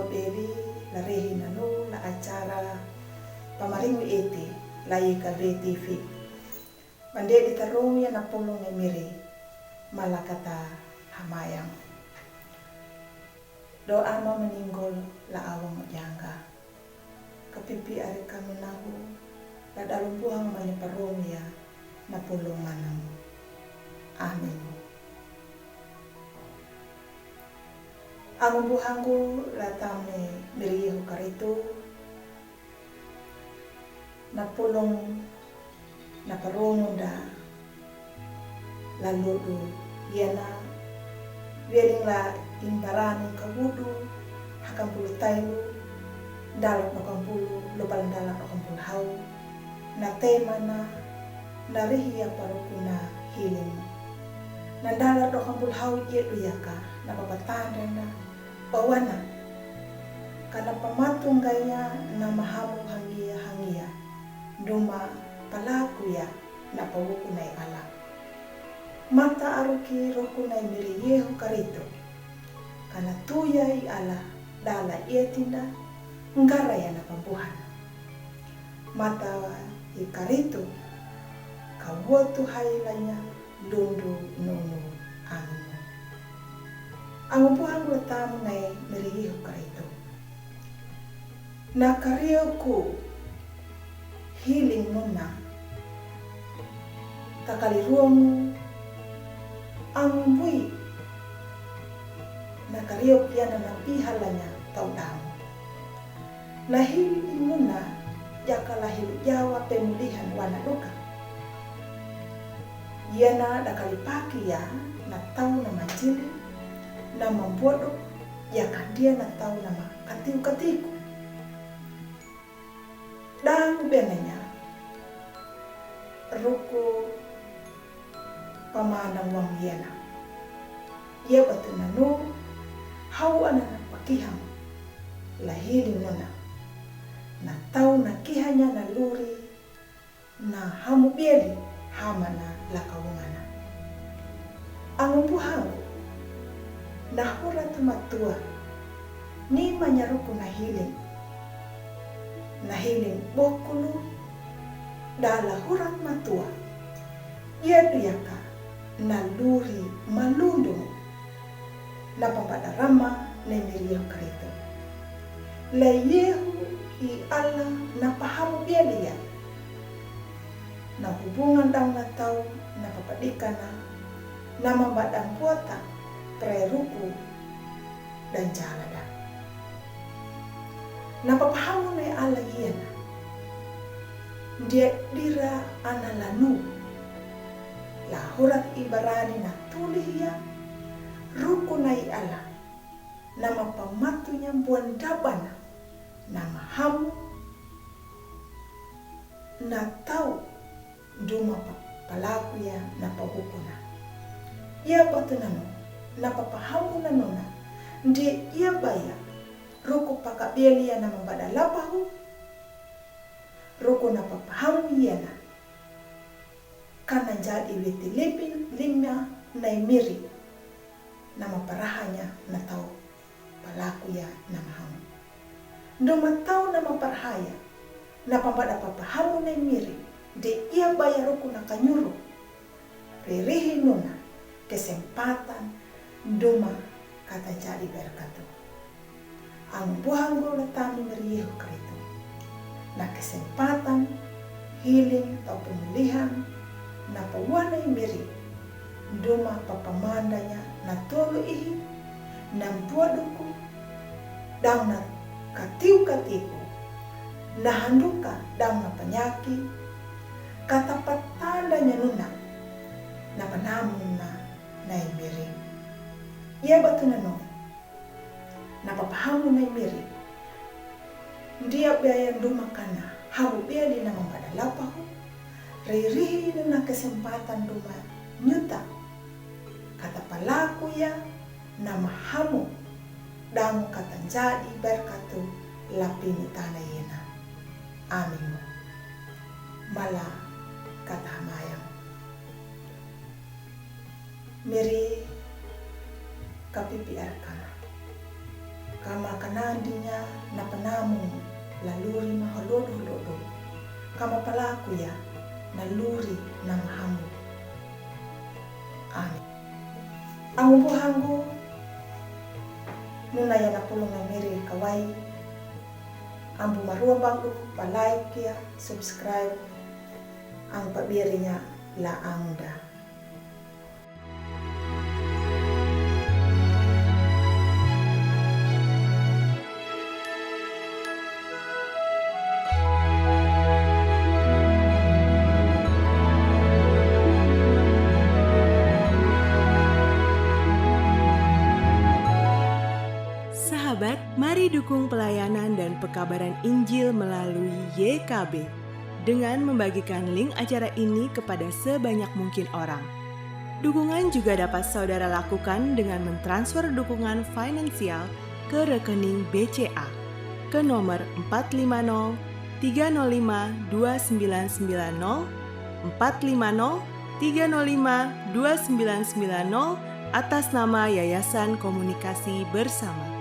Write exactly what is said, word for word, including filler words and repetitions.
Beli la rehi nanu la acara pamaringu iti la ika betifi. Bande di tarung ya na pulung ne miri malakata hamayang. Doa ma meninggol la awang jangga. Kapipi ari kami nahu la dalumbuhang mani parung ya na pulung manang. Amin. Angubuhanggu la tamne miri Yehu Karitu na pulung na parungun da la ludu yena. Weling la imbarani kabudu hakam pulu tailu dalat nokam pulu lupal dalat nokam pulu hau. Na temana na rihi ya parukuna hiling. Na dalat nokam pulu hau ye duyaka na papatanda na pawana. Kana pamatunggainya na mahamu hangia hangia duma palaku ya na pawuku nai ala. Mata aruki ruku nai miri Yehu Karitu. Kana tuya i ala dala ia tinda ngara ya na pabuhana. Mata i Karitu ka wotu hai lanya lundu nunu amin. Angubuhanggu la tamu nai miri Yehu Karitu. Na kariuku hiling nuna takali ruamu angumbui na kariuku yana na pihalanya tau damu. Na hiling nuna yakala hilu jawa pemulihan wana luka. Yana dakali paki ya na tau na majili na mambodo ya kandia na tau na ma katiu katiku. Dang benanya ruku pamana wang yena. Ia batu nanu hau anana pakiham la hiling nuna. Na tau na kihanya na luri na hamu bieli hamana la kawungana. Angubuhanggu na huratu matua ni manyaruku na hiling. Na hiling bokulu dala huratu matua. Ia duyaka na luri malundu na pampada rama nai miri Yehu Karitu. La Yehu i ala na pahamu bieli ya. Na hubungan dang na tau na papadikana na mambada buata preruku dan jalada. Na papahamu nai ala yena. Ndia dira ana lanu. La hurat Ibarani na tulih ya ruku nai ala. Na mapamatunya buan dabana na mahamu na tau duma pa palaku ya na pahukuna. Ia batu nanu na papahamu nanuna ndia ia baya ruku pakabieli ya na mambada lapahu. Ruku na papahamu yena kana jadi witi lipin lima nai miri na maparahanya na tau palaku ya na mahamu. Duma tau na maparahaya na pambada papahamu nai miri ndia ia baya ruku na kanyuru. Ririhi nuna kesempatan duma kata jadi berkatu. Angubuhanggu la tami miri Yehu Karitu. Na kesempatan hiling tau pemulihan na pawana i miri duma papamandanya na tulu ihi na mpuaduku dang na katiu katiku na handuka dang na panyaki kata patandanya nuna na panamu na nai miri. Ia batu nanu na papahamu nai miri ndia baya duma kana hamu bieli na mambada lapahu. Ririhi nuna kesempatan duma nyuta kata palaku ya na mahamu dang kata jadi berkatu lapini tana yena. Amin. Mala kata hamayang. Miri kapipi arkana. Kama kanandinya na panamu la luri maholod-holodo. Kama palakuya na luri na mahambu. Amen. Angu buhangu nuna ya na pulung na miri kawai. Ambu marua bagu pa like ya, subscribe. Ang pabirinya la angda. Sahabat, mari dukung pelayanan dan pekabaran Injil melalui Y K B dengan membagikan link acara ini kepada sebanyak mungkin orang. Dukungan juga dapat saudara lakukan dengan mentransfer dukungan finansial ke rekening B C A ke nomor empat lima nol tiga nol lima dua sembilan sembilan nol, empat lima nol tiga nol lima dua sembilan sembilan nol, atas nama Yayasan Komunikasi Bersama.